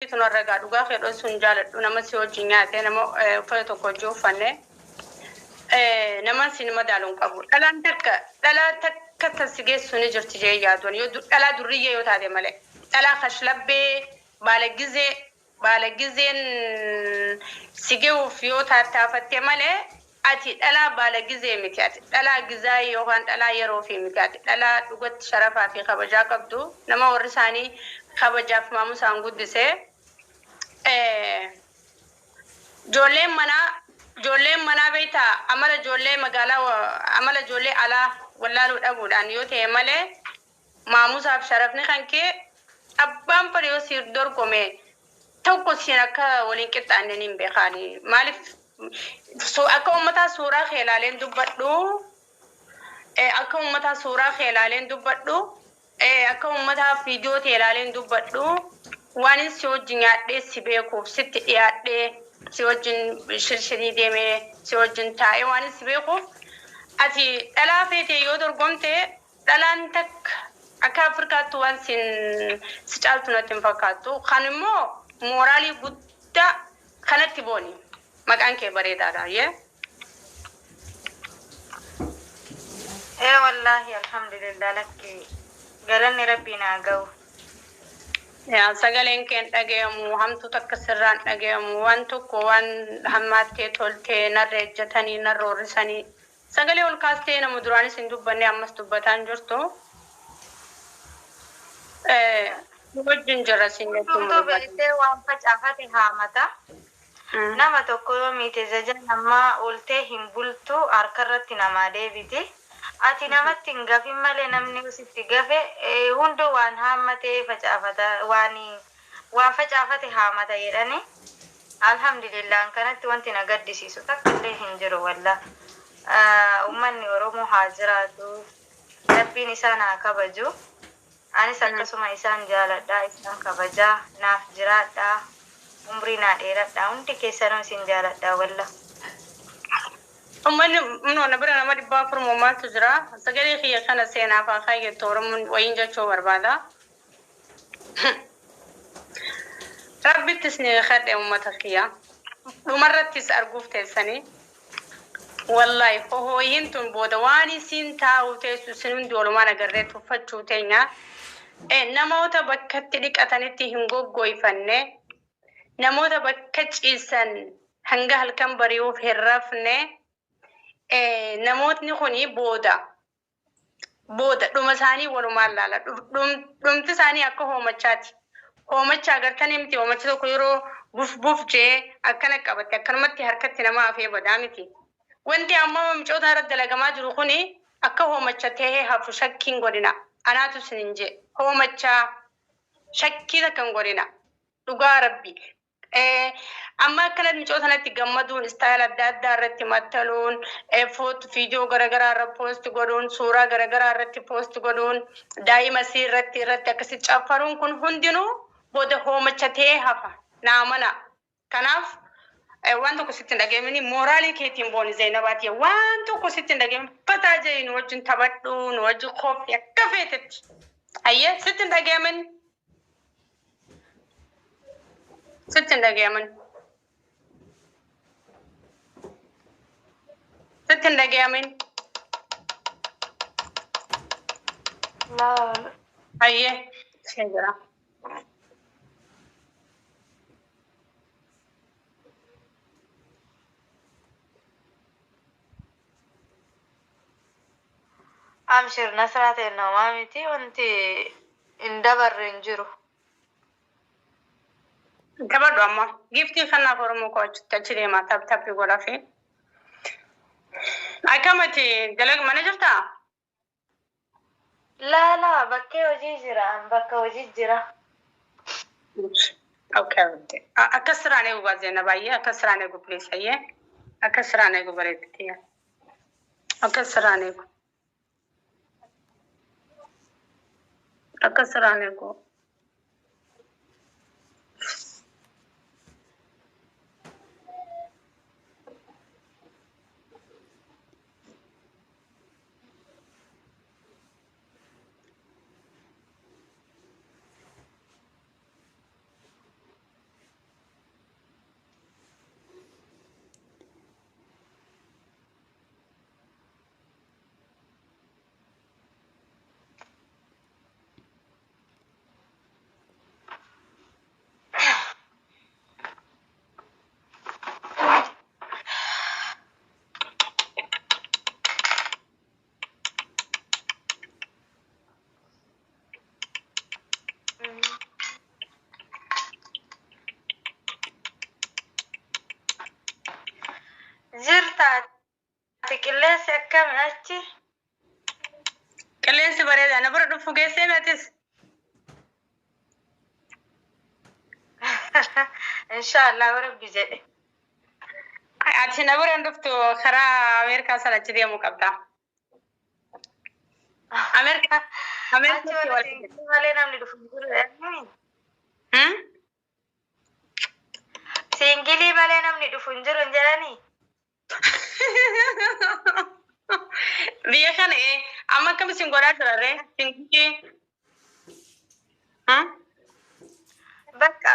Rabbitu narra ga'a dhugaa kee dhossuun hin jaaladhu nama si wajjin nyaate nama uffata tokko wajjin uffanne nama sin madaalu hin qabu. Dhalaan takka dhalaa takka tan si geessu ni jirti jee yaadu ani yoo dhalaa durriyyee yoo taate malee. Dhalaa kashlabbee baalagizee Baalagizeen si gehuuf yoo taattaafatte malee ati dhalaa baalagizee miti ati dhalaa gizaayii yookaan dhalaa yeroofii miti ati dhalaa dhugatti sharafaa fi kabajaa qabdu nama warri isaanii kabajaaf maamusaan guddise Ijoolleen manaa ijoolleen manaa beektaa amala ijoollee magaalaa amala ijoollee alaa wallaaluu dhabuudhaan yoo ta'e malee Maamusaaf sharafni kan kee abbaan fedhe yoo siif dorgome tokko siin akka waliin qixxaanne niin beeka ani. Maaliif akka ummataa suuraa kee ilaaleen dubbadhu akka ummataa suuraa kee ilaaleen dubbadhu akka ummataa viidiyoo tee ilaaleen dubbadhu waanin si wajji nyaadhee si beekuuf sitti dhiyaadhee si wajjin shirshirii deemee si wajjin taa'ee waanin si beekuuf ati dhalaa feete yoo dorgomte Dhalaan takka akka Afrikaatti waan sin si caaltu natti hin fakkaattu. Kan immoo mooraalii guddaa kanatti booni. Maqaan kee bareedaadha. Yee. Ee wallaahi alhamdulillah lakki galanni rabbiin haa gahu. Yaa sagaleen kee hin dhagayamu hamtuu takka sirraa hin dhagayamu waan tokko waan hammaattee toltee narra ejjatanii narra roorrisanii Sagalee ol kaastee nama duraanis hin dubbanne ammas dubbataa hin jirtu. Si wajjin jirra siin jechuun Hundumtuu barbaada. beektee waan facaafate haamata. Nama tokko yoo miite zajaan ammaa ooltee hin bultu harkarratti namaa deebiti. Ati namatti hin gafin malee namni yoo sitti gafe hunduu waan haammate facaafata waan waan facaafate haamata jedhani. Alhamdulillah an kanatti wanti na gaddisiisu takka illee hin jiru wallah Ummanni Oromoo haa jiraatu Rabbiin isaan haa kabaju anis akkasuma isaan jaaladha isaan kabaja naaf jiraadha umrii naa dheeradha hundi keessanuu isin jaaladha wallah. Ummanni kunoo na bira nama 400 moo maaltu jira sagalee kiyya kana seenaaf haa kaayyattu Oromoon wayiin jechuu barbaada. Rabbittis ni kadhe ummata kiyya. Dhumarrattis arguuf teessanii. Wallahi hohooyiin tun booda waan isiin taa'uu teessu isin hundi walumaan agarree tuffachuu teenya. Namoota bakkatti dhiqatanitti hin goggooyfanne. Namoota bakka ciisan hanga halkan bari'uuf hin rafne. Namootni kuni booda booda dhuma isaanii walumaan laala. Dhumti isaanii akka hoomachaati. Hoomacha agartanii miti hoomacha tokko yeroo buf buf jee akkana qabatte akkanumatti harkatti nama hafee badaa miti. Wanti amma micoota irratti dalagamaa jiru kuni akka hoomacha tahee hafu shakkii hin godhina. Anaatu isinin jee hoomacha shakkii takka hin godhina. Dhugaa rabbi. Amma akkana micoo sanatti gammaduun istaayila adda addaa irratti maxxanuun foot viidiyoo garaagaraa irra poost godhuun suuraa garaagaraa irratti poost godhuun daa'ima isii irratti irratti akkasi caffaruun kun hundinuu booda hoomacha ta'ee hafa naa mana. Kanaaf waan tokko sitti hin dhaga'amini mooraalii keetiin booni Zaynabaati waan tokko sitti hin dhaga'amin fataa jedhi nu wajjin taphadhu nu wajjin koofti akka feetetti. Ayyee sitti hin dhaga'amin. Sitti hin dhagayaman. Sitti hin dhagayamin. Laa Hayyee. Ishee jira. Amshir Nasraa teenna homaa miti wanti hin dabarre hin jiru. Taphadhu amma. Giftii kanaaf Oromoo koo achitti achi deemaa tap tappi godhafi. Akkamati dalag mana jirtaa? Laa laa bakkee hojii jira an bakka hojii jira. Okay, okay. Akka siraan eegu baazee baay'ee akka siraan eegu please ayyee. Akka siraan eegu bareedditi. Akka siraan eegu. Akka siraan eegu. Jirta ati, qilleensi akkami achi? Qilleensi bareeda. Na bira dhufu geessee atis? Inshaallah, Rabbi jedhe. Ati na bira hin dhuftu, karaa Ameerikaa sana achi deemuu qabda. Ameerikaa Achi Ameerikaatti warra wal single malee namni dhufu hin jiru. Hmm? Single malee namni dhufu hin jiru hin jedhanii? Biyya kana amma akkam isin godhaa jirarree? Single. Hmm? Bakka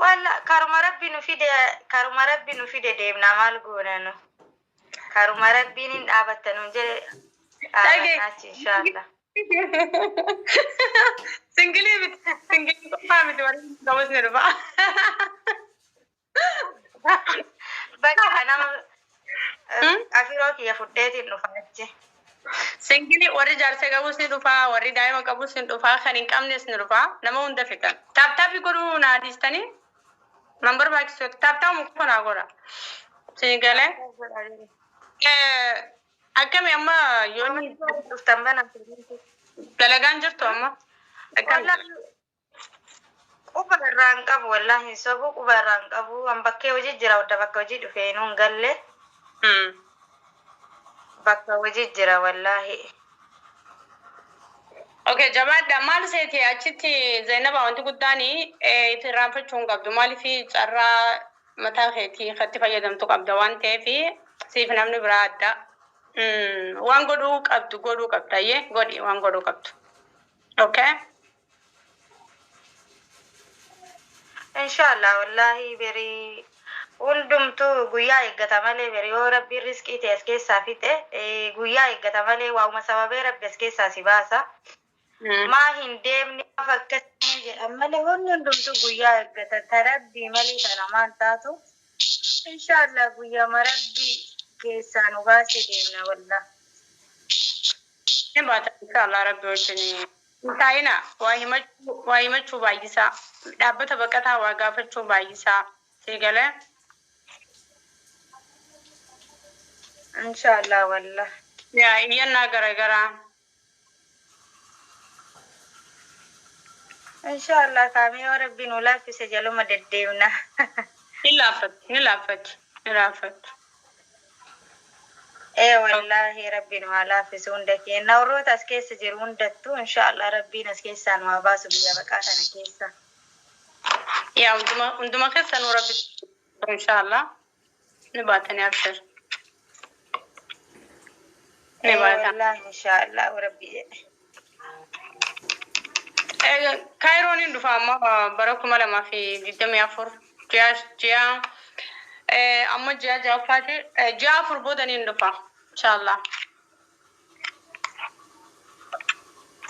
walla karuma Rabbi nu fide, karuma Rabbi nu fide deemna. Maal goona nu? Karuma Rabbiin hin dhaabatta nuun jedhe dhaabanna achi, inshaallah. Single miti. Single qofaa miti, warri qabus ni dhufa. Bakka nama Hmm? afiroo kiyya fudheetiin dhufa achi. Single warri jaarsa qabus ni dhufa, warri daa'ima qabus ni dhufa, kan hin qabnes ni dhufa. Nama hunda fidan. Tap tap godhuu naa dhiistanii nan barbaachisu. Tap tap muka naa godha. Single. Akkami amma yoonni Dhuftan bana. Dalagaan jirtu amma? Akkami? Wallahi quba irraa hin qabu, wallahi hin sobu, quba irraa hin qabu. An bakkee hojii jira, wadda bakka hojii dhufee nuun galle, bakka hojii jira wallahi. Okay, jabaadha. Maal seeti achitti Zainaba, wanti guddaan itti irraanfachuu hin qabdu. Maaliif, carraa mataa keetii itti fayyadamtu qabda waan ta'eef, siif namni biraa adda. Waan godhuu qabdu godhuu qabda. Ayyee, godhi waan godhuu qabdu. Okay? Inshallah, wallahi beri hundumtuu guyyaa eeggata malee, beri yoo Rabbiin riskii ta'e as keessaa fixe, guyyaa eeggata malee waa'uma sababee Rabbi as keessaa si baasa. Maa hin deemne, maaf akkasii jedhan malee, wanni hundumtuu guyyaa eeggata. Ta Rabbii malee ta namaan taatu. Inshallah, guyyaa Rabbii keessaa nu baase deemna wallah. Ni baata inshallah Rabbi wajjin. Taa'ina waa himachuu baay'isaa. Dhaabbata baqataa waa gaafachuu baay'isaa. Si galee? Inshallah wallah. Yaa, iyyannaa garaagaraa. Inshallah, kaamee yoo Rabbi nu laaffise jaluma deddeemna. Ni laaffatti, ni laaffatti, ni laaffatti. Ee wallahi, Rabbi nu haa laaffisu hunda keenya. Warroota as keessa jiru hundattuu inshallah Rabbiin as keessaa nu haa baasu, biyya baqaa kana keessa. Yaa, hunduma keessa nu Rabbi inshallah ni baatanii, abshir. Ni Ee baatan. wallahi, inshallah, Rabbi jedhe. Kaayiroon hin dhufa amma bara 2024, ji'a amma ji'a ja'affaati, ji'a 4 booda ni dhufa inshallah.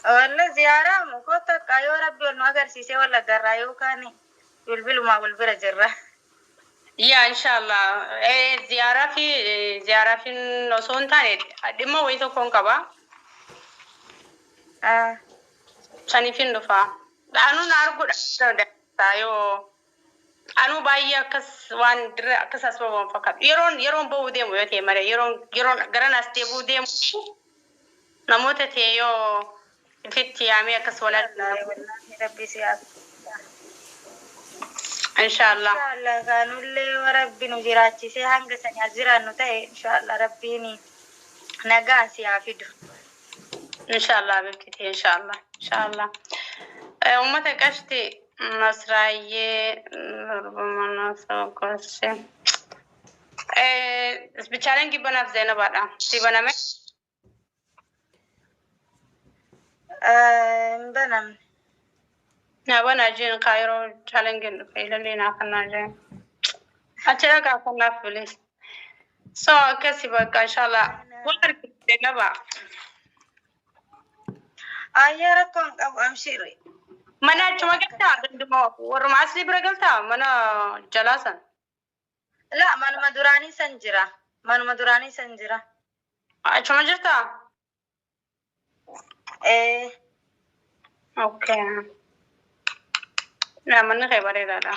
Walla ziyaaraa mukoota akka yoo Rabbi ol nu agarsiisee walla garraa yookaan bilbilumaa wal bira jirra. Yaa, inshallah, ziyaaraa fi osoo hin taane dhimma wayii tokkoon qaba. Saniif hin dhufa. Anuu na arguudha yoo anuu baay'ee akkas waan dirre akkas as bahuun fakkaatu. Yeroon bahuu deemu yoo ta'e malee, yeroon gara nas deebi'uu deemu namoota ta'e yoo ifitti yaamee akkas wal argina. Wallahi Rabbi si haa. Inshallah. Inshallah, kaanullee yoo Rabbi nu jiraachisee hanga sanii as jiraannu ta'e, inshallah Rabbiin nagaan si haa fidu. Inshallah bibtiti, inshallah, inshallah. Uummata qashti Nasraayyee Gosse. Bichaaleen gibbanaaf Zeenabaadha. Si baname? Hin banamne. Naa banaa jeen, kaayiroo challenge dhufe ilalee naa kannaa jeen. Achi dhaqaa kannaaf bilis. So akkasi bakka, inshallah. Waan argite Zeenabaa. Ayyaa, rakkoon qabu, amshiri. Mana achuma galtaa? Ganduma warruma asii bira galtaa? Mana jalaa san? La, manuma duraanii san jira. Manuma duraanii san jira. Achuma jirtaa? Ee. Okay. Yaa, manni kee bareedaadha.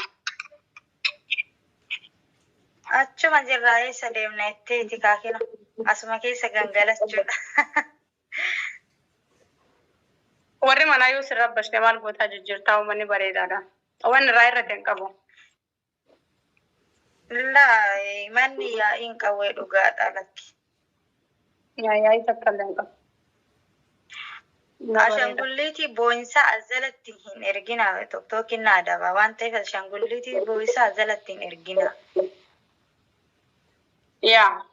Achuma jirraa eessa deemna jetteeti kaakina. Asuma keessa gangalachuudha. Warri manaa yoo sirra bashte maal gootaa jijjiirtaa uummanni bareedaadha. Waan irraa irratti hin qabu. Laa manni yaa'iin qawwee dhugaadha lakki. Yaa'ii takka illee hin qabu. Ashaangulliitii boo'insaa as jalatti hin ergina. Toktookiin na adaba waan ta'eef ashaangulliitii boo'insaa as jalatti hin ergina. Yaa.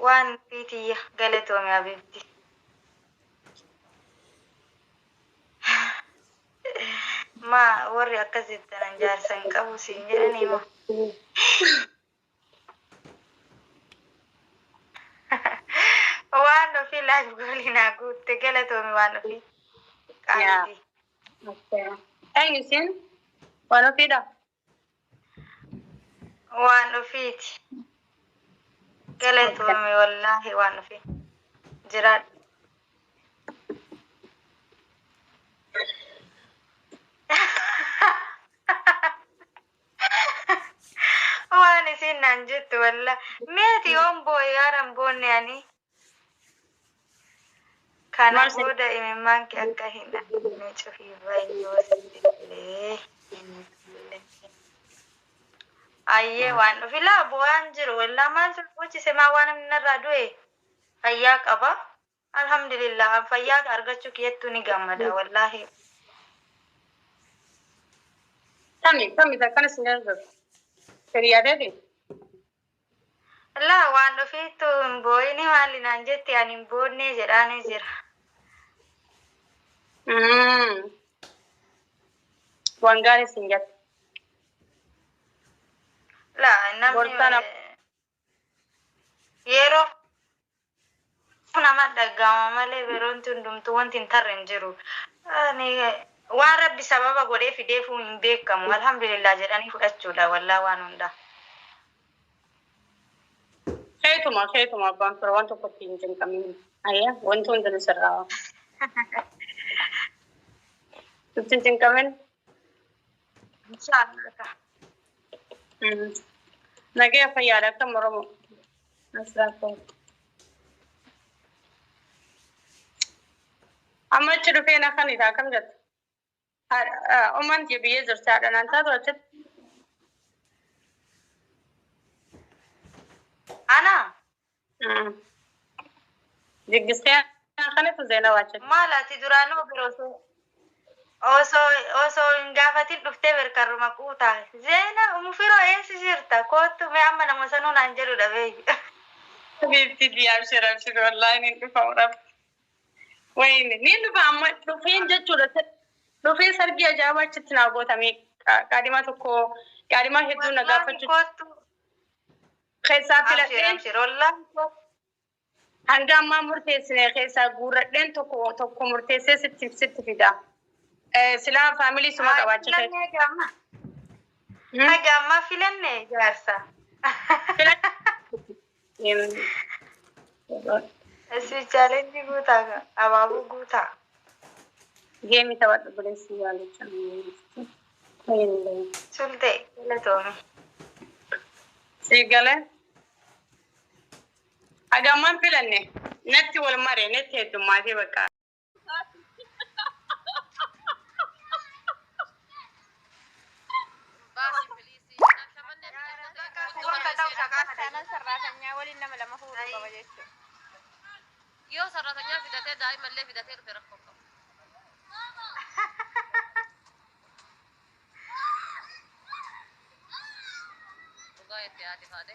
Waan fiitiyya galatoome abibti. Ma warri akkas jettan jaarsa hin qabu siin jedhanii moo? Waan ofii laaf goolii naa guutte galatoome waan ofii. Qaalitii. Eenyu isin? Waan ofiidha. Waan ofiiti. Galatoome wallaahi waan ofii. Jiraadhu. Waan isin naan jettu walla meeti yoon boo'e yaaran boonne ani. Kana Maal si- booda imimmaan kee akka hin argine cufii bayyoo sitti. Ayyee waan dhufi laa bu'aan jiru wallaa maal bochise maa waan namni narraa du'e fayyaa qaba. Alhamdulillah an fayyaa argachuu kiyyattuu ni gammada wallaahi. Kami kami akkana isin gargaaru. Hiriyaateeti? Laa waan dhufiittu hin boo'ini maali naan jetti ani hin boonnee jedhaanii jira. Waan gaarii isin jette. Laa namni Gorsaa yeroo nama dhaga'ama malee yeroon hundumtuu wanti hin tarre hin jiru. Ani waan rabbi sababa godhee fideefuu hin beekamu. Alhamdulillah jedhanii fudhachuudha wallaa waan hundaa. Keetuma keetuma abbaan fira waan tokkotti hin cinqamin. Ayya wanti hundinuu sirraa. Sitti hin cinqamin. Inshaallah. Nagaya fayyaadha akkam Oromoo. Asirraa Amma achi dhufee na kan isaa akkam jettu? Ummaan kee biyya jirti haadha naan taatu achitti. Ana Jiggistee kanatu Zeenabaa achitti. maal ati duraanuu bira osoo hin gaafatin dhuftee berkarruma quutaa. Zeena mufiroo eessa jirta? Koottu mee amma nama sanuu naan jedhudha beeyi. Biifti diyaabshee rabshee wallaahi ni dhufa rabbi. Wayini ni dhufa amma dhufeen jechuudha. Dhufee sargii ajaa'ibaa achitti naa gootamee qaadhimaa tokko qaadhimaa hedduu na Wallaahi gaafachuu koottu. keessaa Abshir filadheen abshir wallaahi koottu. hanga ammaa murteessine keessaa guurradheen tokko tokko murteessee sitti sitti fida. Silaa faamilii suma qabaachuu ta'e. Filannee gamma. Haga ammaa filanne jaarsa. Isii chaalenjii guutaa abaaboo guutaa. Geemii taphadhu buleessi yaalicha. Sultee galatoome. Si galee. Haga ammaan filanne natti wal mare natti heddummaatee bakka. Baasi piliisii. Shamarreen Taanaan sarraatanyaa waliin nama lama fuudhuu qaba jechuudha. Yoo sararatanyaa fidatee daa'imallee fidatee dhufe rakkoo qabu. Dhugaa itti haati faate.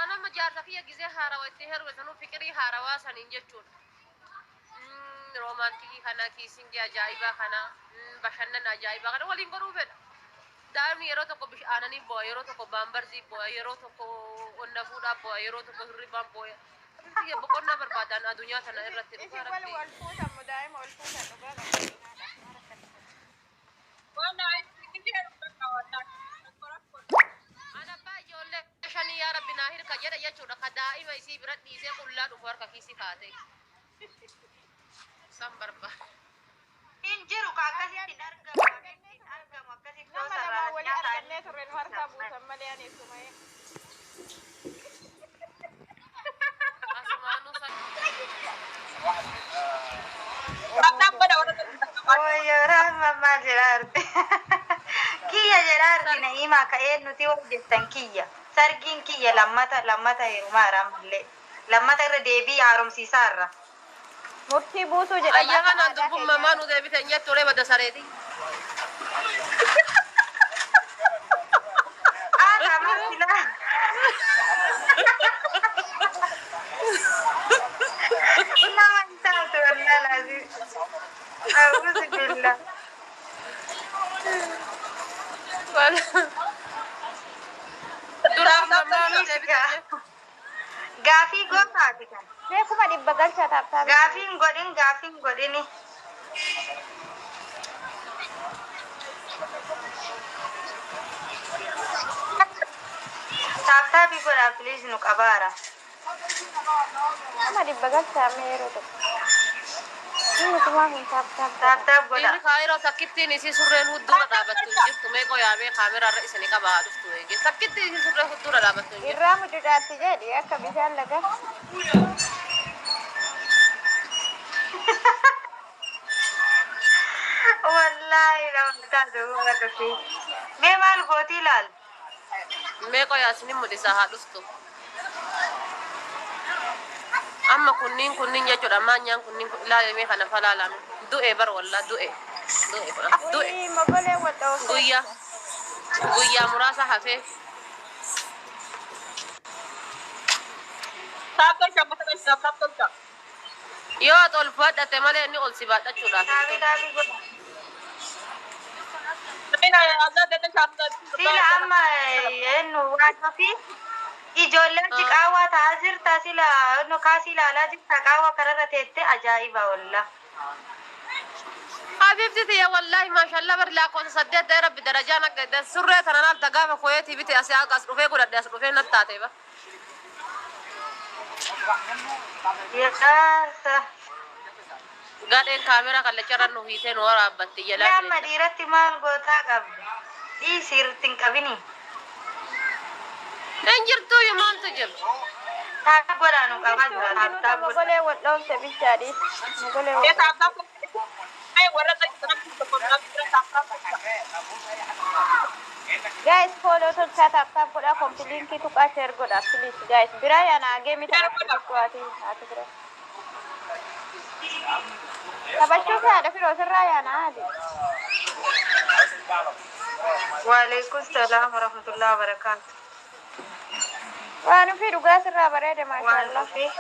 Anama jaarsa kiyya gizee haarawaa itti heerume sanuu fiqirii haarawaa saniin jechuudha. Romaantikii kana, kiisingii ajaa'ibaa kana, bashannana ajaa'ibaa kana waliin godhuu fedha. Daa'imni yeroo tokko bishaananii boo'a, yeroo tokko baambarzii boo'a, yeroo tokko onna fuudhaa boo'a, yeroo tokko hirribaan boo'a. Biyya boqonnaa barbaadan addunyaa tana irratti Isin dhugaa wal rabbi. wal fuutan mu daa'ima wal fuutan dhugaa qabdu. Ana abbaa ijoollee shanii yaa rabbi naa hirka jedha jechuudha. Ka daa'ima isii bira dhiisee qullaa dhufu harka kiisii kaatee. San barbaada. Hin jiru ka akkasitti hin argamu. Akkasitti Nama lamaa walii argannee turre nu harkaa buusan malee ani sumayee. Asumaanuu Wayyo rahma maal jedhaa arti. Kiyya jedhaa arti Na'iimaa ka'ee nuti hojjettan kiyya. Sargiin kiyya lammata lammata heerumaara ammallee. Lammata irra deebii haaromsiisaarra. Murtii buusuu jedhama. Ayyaa kanaan durbummaa maa nu deebite hin jettu ree bada sareeti. Aadaa maal silaa. Nama hin taatu wallaahi laazim. A'uuzu billah. Duraan mammaa nu deebite hin jettu. Gaafii gootaati kan. Mee 100,000 galchaa taaptaa. Gaafiin godhin gaafiin godhini. Taaptaabii godhaa please nu qabaara. 100,000 galchaa mee yeroo tokko. Inni kumaa kun taaptaa. Taaptaab godhaa. Dhiirri kaayiroo takkittiin isii surreen hudduura dhaabattu hin jirtu. Mee qoyaamee kaameraa irra isin qaba haa dhuftu eege. Takkittiin isii surree hudduura dhaabattu hin jirtu. Irraa mucucaatti jedhi akka bishaan laga. Wallaahi nama taatu uummata fi. Mee maal gootii ilaal? Mee qoyaa isin mul'isa haa dhuftu. Amma kunniin kunniin jechuudha maanyaan kunniin ilaalamee kana falaalame. Du'e bar wallaa du'e. Du'e du'e. Wayii mogolee wal dhoofte. Guyyaa guyyaa muraasa hafee. Yoo ati ol baadhatte malee inni ol si baadhachuudhaaf. Taabii taabii godhaa. Sila amma eenyu waan ofii ijoolleen achi qaawwaa ta'aa jirta sila eenyu kaasii ilaalaa jirta qaawwa kararra teette ajaa'iba walla. Habibti tiyya wallaahi maashaallah bar lakkoofsa saddeet ta'e rabbi darajaan akka surree tana naal gaafa koyeetii bite asii as dhufee godhadhe as dhufee nat taate ba. Yaasa. Gadheen kaameraa kallacharra nu hiitee nu waraabbatti Mee jalaa amma dhiiratti maal gootaa qabda? Dhiisii irratti hin qabini. Hin jirtu maaltu jiru? Taabii godhaa nu qabaa jira Hundinuu taaptaab godhaa. mogolee wal dhoofte bichaadhiis. Mogolee wal Guys, follow tolchaa taaptaap godhaa kompiliinkii tuqaa share godhaa please guys. Biraa yaana geemi taphachuu xiqqooti haati bira. Taphachuu fi haadha firoo sirraa yaana haadhi. Waalaikum salaam warahmatullahi wabarakaatu. Waan ofii dhugaa sirraa bareede Waan maashaallah. ofii.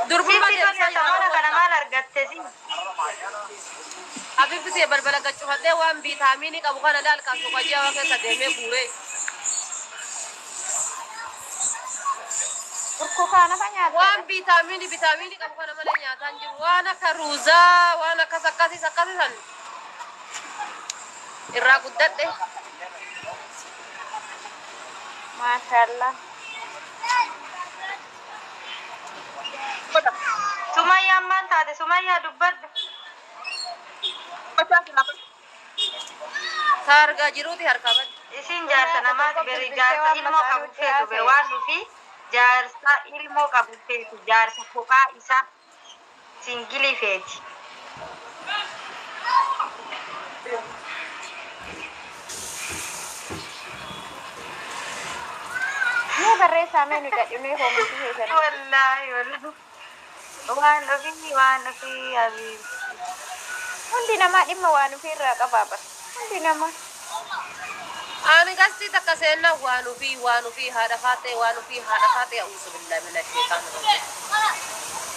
Durbummaa Sisi deebisaa tolcha samana kana maal argatte si? Habibti tiyya balbala gaccufadhee waan viitaamiinii qabu kana laal kaasu qajeelaa keessa deemee guuree. Burtukaana fa Waan nyaatte. viitaamiinii viitaamiinii qabu kana malee nyaataan jiru. Waan akka ruuzaa waan akkas akkasiis akkasii san irraa guddadhe. Maashaallah. Sumayyaan maal taate? Sumayyaa dubbadhu. Taargaa jiruuti harkaa badde. Isin jaarsa namaati beri jaarsa ilmoo qabu feetu be waan nufi jaarsa ilmoo qabu feetu jaarsa kophaa isaa singilii feeti. Mee barreessaa mee nu dadhibnee koomantii keessatti. Wallaahi wallaahi. Waan ofii waan ofii habiibi. Hundi namaa dhimma waan ofii irraa qabaa bara. Hundi namaa. Ani gastii takka seennaa waan ofii waan ofii haadha faatee waan ofii haadha faatee a'uuzu billaahi mina sheetaan rajiim.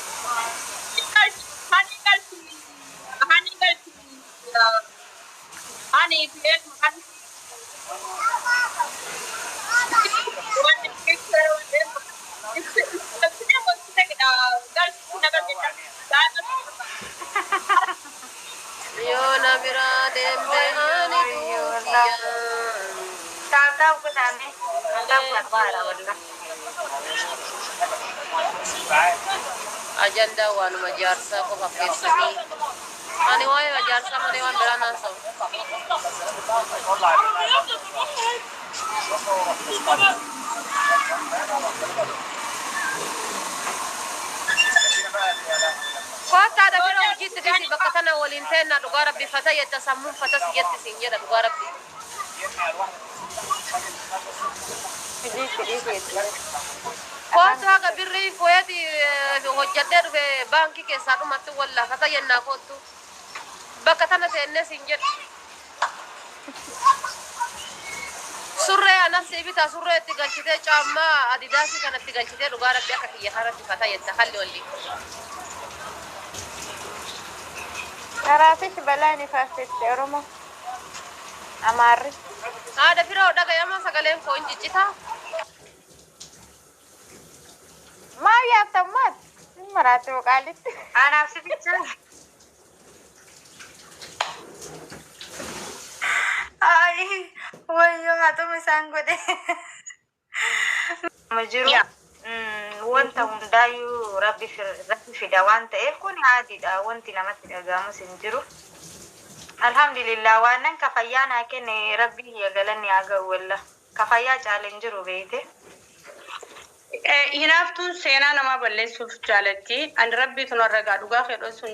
Yoo na biraa deemte ani duutiyaa. Taaptaap godhame. Taaptaap barbaada wallah. Ajandaa waanuma jaarsaa qofa keessatti. Ani waa'ee jaarsaa malee waan biraa naan sa'u. Kottaa dafira hojiitti dhisi bakka tana waliin teennaa dhugaa rabbi fata jetta sammuun fata si jetti siin jedha dhugaa rabbi. Hojiitti dhiiseetti. Kottu haga birrii kuweeti hojjadhee dhufe baankii keessaa dhumatti wallaa fata jennaa kottu. Bakka tana teennee siin jedha. Surree anas si bitaa surree itti galchitee caammaa adidaasii kanatti galchitee dhugaa rabbi akka kiyya kanatti fata jetta halli wallii. Karaafis balaa ni faarsitti Oromoo. Amaarri. Haadha firoo dhagayama sagaleen koo hin ciccitaa. Maal yaaftammaat? Hin maraatu qaalitti. Anaaf si bicha. Ay, wayyoo haxuma isaan godhe. Ma jiru Yaa. wanta hundaayyuu rabbi rabbi fida waan ta'eef kun haatiidha wanti namatti dhaga'amus hin jiru. Alhamdulillah waan nan kafayyaa naa kenne rabbi kiyya galanni haa ga'u walla. Kafayyaa caale hin jiru beeyte. Hinaaftuun seenaa namaa balleessuuf jaalatti. Ani rabbiitu narra gaa dhugaa fedhoo sun